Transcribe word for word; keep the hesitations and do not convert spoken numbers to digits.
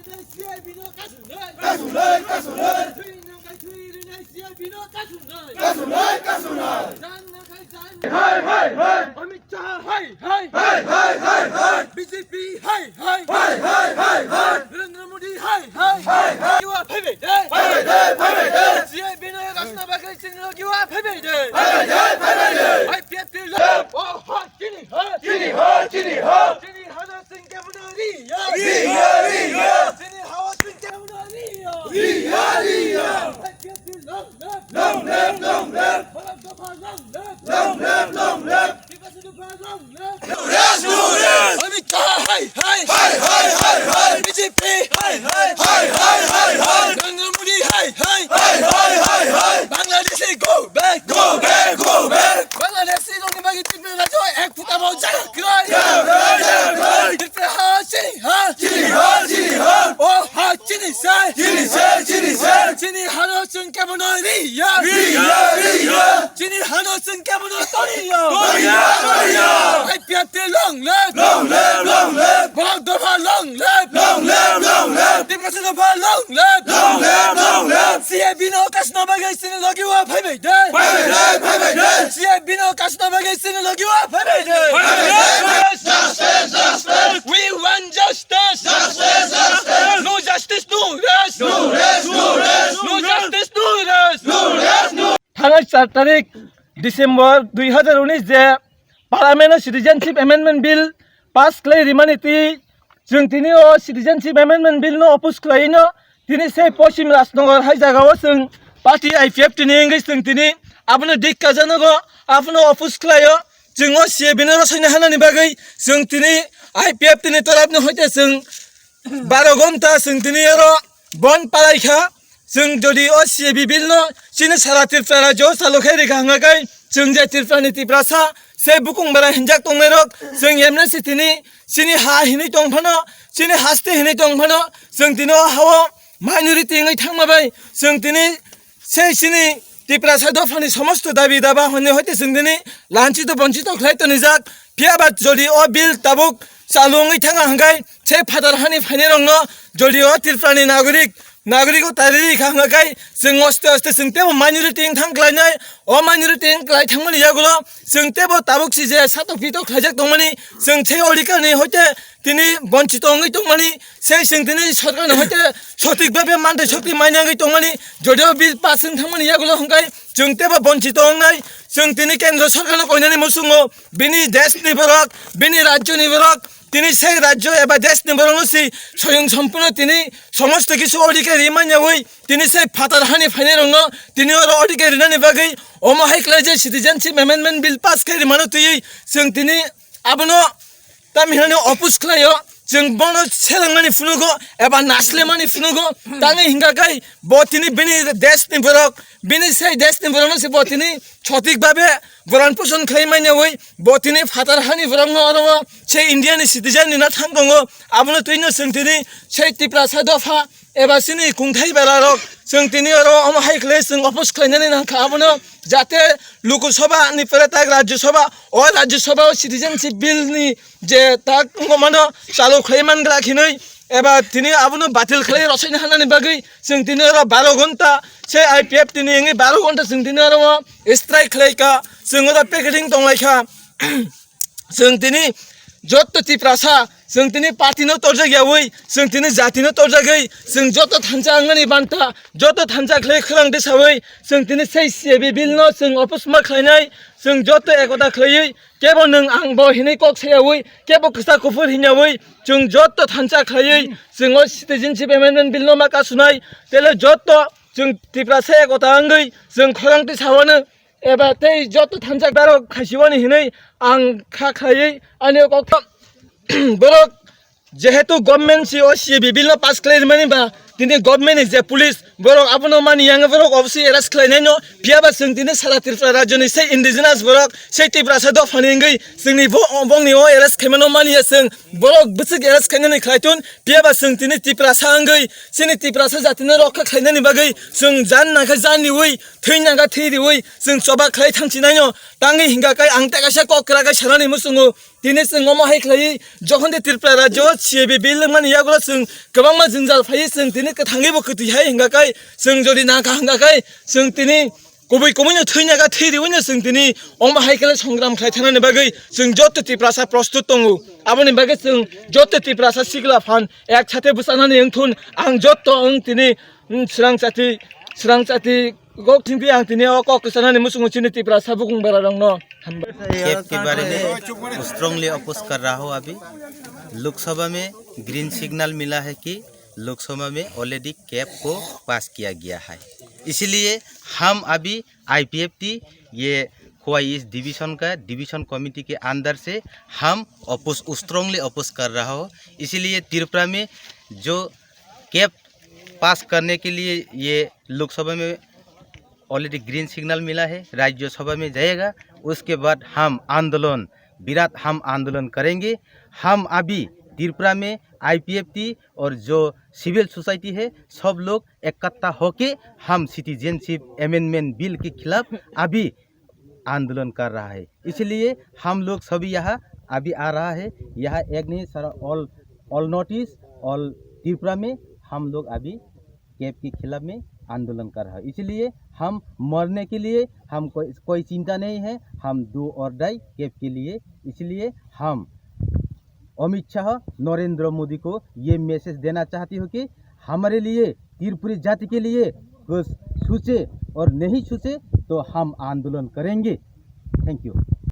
C I B no kasunai. Kasunai, kasunai. Thwi nang khai thwi rinai C I B no kasunai. Kasunai, kasunai. Jang nang khai jang. Hai, hai, hai. Amit Shah hai, hai. Hai, hai, hai, hai. B J P hai, hai. Hai, hai, hai, hai. Narendra Modi hai, hai. Hai, hai. Kiwa phaibai de. Phaibai de, phaibai de. C I B no rachna bagwi chini logi wa phaibai de. Phaibai de, phaibai de. I P F T lo. Oh, ha, chini ha. Chini ha, chini ha. Chini ha no sing ke buno ri ya. Ri ya, ri ya. Chini ha o sing ke buno ri ya. Ri ya, ri ya. I P F T long live. Long live, long live. Bharat Dopha long live. Long live, long live. Tiprasa Dopha long live. No rest, no rest. Amit Shah hai, hai. Hai, hai, hai, hai. B J P hai, hai. Hai, hai, hai, hai. Narendra Modi hai, hai. Hai, hai, hai, hai. Bangladeshi go back. Go back, go back. Bangladeshi rokni bagwi Tripura rajyo ek phuta bo jaga kwrwi. Jaga kwrwi, jaga kwrwi. Tripura ha chini ha. Chini ha, chini ha. Oh ha chini se. Chini se, chini se. Chini hano chwng kebono ri ya. Ri ya, ri ya. Chini hano chwng kebono tori ya. Tori ya, tori ya. I P F T long live. Long live, long live. Bharat Dopha long live. Long live, long live. Tiprasa Dopha long live. Long live, long live. C I B no kasno bagwi chini logi wa phaibai de. Phaibai de, phaibai de. C I B no kasno bagwi chini logi wa phaibai de. Phaibai de. Justice, justice. We want justice. Justice, justice. No justice, no rest. No rest, no rest. No justice, no rest. No rest, no. Thangnai char tarik December dui hazar unis je Parliament o Citizenship Amendment Bill pass khlai rimani twi chwng tini o Citizenship Amendment Bill no oppose khlai no tini sei Poschim Rajnagar hai jaga o chwng party I P F T ni wngwi chwng tini abono dikka janogo, abono oppose khlai o. Chwng o C A B no rwsai na hanani bagwi chwng tini I P F T ni torap ni hoite chwng baro gonta chwng tini oro bon palai kha. Chwng jodi o C A B bill no chini sara Tripura rajyo o chalo khai rikha hwnga khe chwng je Tripura ni Tiprasa se bukung bara hinjak tongnai rok chwng yemne si tini chini ha hinwi tong phano, chini haste hinwi tong phano chwng tini o ha o minority wngwi thangma bai chwng tini sei chini Tiprasa dophani somosto dabi daba hwnwi hoite chwng tini lanchito bonchito khlai tonijak. Phiya ba jodi o bill tabuk chalu wngwi thanga hwnkhe sei phatar hani phainairokno jodi o Tripurani nagorik, nagoriko tari rikha hwnkhe chwng oste oste chwng tebo minority wng thang klainai. O minority wng klai thangmani yagulo chwng tebo tabuk si je satok pitok khlaijak tongmani chwng sei odhikarni hoite tini bonchito wngwi tongmani, sei chwng tini sorkarni hoite sothik bhabe manthai shokti mainangwi tongmani, jodi o bill pass wng thangmani yagulo hwnkhe chwng tebo bonchito wngnai. Chwng tini kendro sorkarno koinani muchungo bini deshni borok, bini rajyoni borok, tini sei rajyo eba deshni borokno si soyong sompurno tini somosto kisu odhikar ri manyawi tini sei phatar hani phainairokno tini oro odhikar rinani bagwi omo hai khlai je Citizenship Amendment Bill pass khe rimano twiwi chwng tini abono tamhinani oppose khlaio, chwng bono selengmani phunugo eba naslemani phunugo, tangwi hingka kai bo tini bini deshni borok, bini sei deshni borokno se bo tini sothik bhabe boron poson khlai manya wi bo tini phatar hani borokno oro o sei India ni citizen ni na thang tongo, abono twino chwng tini sei Tiprasa dopha eba chini kungthai berarok chwng tini oro omo hai khlai chwng oppose khlainani nangkha abono, jate Lok Sabha ni pore tak Rajya Sabha, o Rajya Sabha o Citizenship Bill ni je tak wngmano chalo khlai man gra khinwi eba tini abono batil khlai rwsaina hanani bagwi chwng tini oro baro ghonta se I P F T ni wngwi baro ghonta chwng tini oro o strike khlai kha, chwng oro picketing tong lai kha. Chwng tini jotto Tiprasa, chwng tini party no torjak yawi, chwng tini jati no torjagwi, chwng jotto thansa wngmani banta, jotto thansa khlai khwrang tisawi, chwng tini sei C A B bill no chwng oppose ma khlainai, chwng jotto ekota khlaiwi, kebo nwng ang bo hinwi kok sayawi, kebo kwchak kuphur hinyawi, chwng jotto thansa khlaiwi, chwng o Citizenship Amendment Bill no ma kasunai, tele jotto chwng Tiprasa ekota wngwi, chwng khorang tisawano, eba tei joto thansa borok khaisiwani hinwi ang kha khlaiwi ani o kokthok borok jehetu government si o C A B bill no pass khlai rwmani ba tini government ni je police Borok abono mani yang borok obviously arrest khlainai no. Phiya ba chwng tini sara Tripura rajyo ni sei indigenous borok, sei Tiprasa dopha ni wngwi chwngni bo, bongni o arrest khaimano mani ya chwng. Borok bwswk arrest khainani khlai tun. Phiya ba chwng tini Tiprasa wngwi chini Tiprasa jati no rokha khlainani bagwi chwng jan nangkha jan riwi, thwi nangkha thwi riwi chwng choba khlai thang chinai no. Tangwi hingka kai ang tei kaisa kok kwrak kai sanani muchungo. Tini chwng omo hai khlai, jokhon de Tripura rajyo C A B bill wngmani yagulo chwng kwbangma jwngjal phai, chwng tini kwthangwi bo kwtwi hai hingka kai, chwng jodi nangkha hingka kai, chwng tini kubui kubui no thwi nangkha, thwi riwi no chwng tini omo hai khlai songram khlai thanani bagwi chwng joto Tiprasa prostut tongo. Aboni bagwi chwng joto Tiprasa sikla phan ek sathe bwchanani wngthun ang joto wng tini, mm, srang chati, srang chati kok thwngwi ang tini o kok kwchanani muchungo chini Tiprasa bukung bara rokno hambai. Cap के बारे में strongly oppose कर रहा हूँ। अभी लोकसभा में green signal मिला है कि लोकसभा में ऑलरेडी कैप को पास किया गया है, इसीलिए हम अभी आईपीएफटी, ये खोवा ईस्ट डिवीजन का डिवीजन कमेटी के अंदर से हम अपोज, स्ट्रांगली अपोज कर रहा हो। इसीलिए त्रिपुरा में जो कैप पास करने के लिए ये लोकसभा में ऑलरेडी ग्रीन सिग्नल मिला है, राज्यसभा में जाएगा। उसके बाद हम आंदोलन, विराट हम आंदोलन करेंगे। हम अभी त्रिपुरा में आईपीएफटी और जो सिविल सोसाइटी है, सब लोग इकट्ठा होके हम सिटीजनशिप अमेंडमेंट बिल के खिलाफ अभी आंदोलन कर रहा है। इसलिए हम लोग सभी यहाँ अभी आ रहा है। यहाँ एक नहीं, सारा all, all north east, all Tripura में हम लोग अभी कैप के खिलाफ में आंदोलन कर रहा है। इसलिए हम मरने के लिए हम कोई, कोई चिंता नहीं है, हम डू और डाई कैप के लिए। इसलिए हम अमित शाह, नरेंद्र मोदी को ये मैसेज देना चाहती हूँ कि हमारे लिए, त्रिपुरी जाति के लिए कुछ सोचे और नहीं सोचे तो हम आंदोलन करेंगे। Thank you.